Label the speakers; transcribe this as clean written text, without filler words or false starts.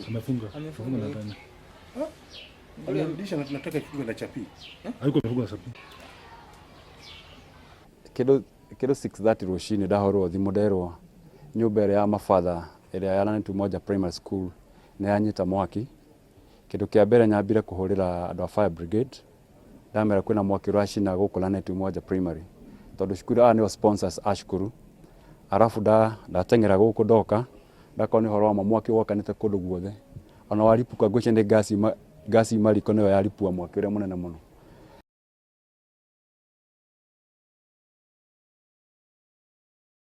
Speaker 1: Amefunga. Amefunga na tena.
Speaker 2: Amerudisha na tunataka ifunge na chapi.
Speaker 1: Hayuko amefunga na chapi.
Speaker 3: Kĩndũ kĩndũ 6:30 rũcinĩ ndahũrwo thimũ nderwo nyũmba ĩrĩa ya mabatha ĩrĩa ya Lanet Umoja Primary School nĩ yanyita mwaki. Kĩndũ kĩa mbere nyambire kũhũrĩra andũ a fire brigade ndamera kwĩna mwaki ũracina gũkũ Lanet Umoja Primary tondũ cukuru aya nĩo sponsors a cukuru. Arabu ndateng'era gũkũ ndoka ndakora nĩ ũhoro wa ma mwaki wakanĩte kũndũ guothe ona waripũka ngwĩciria nĩ ngasi ima riko nĩyo yaripua mwaki ũrĩa mũnene mũno.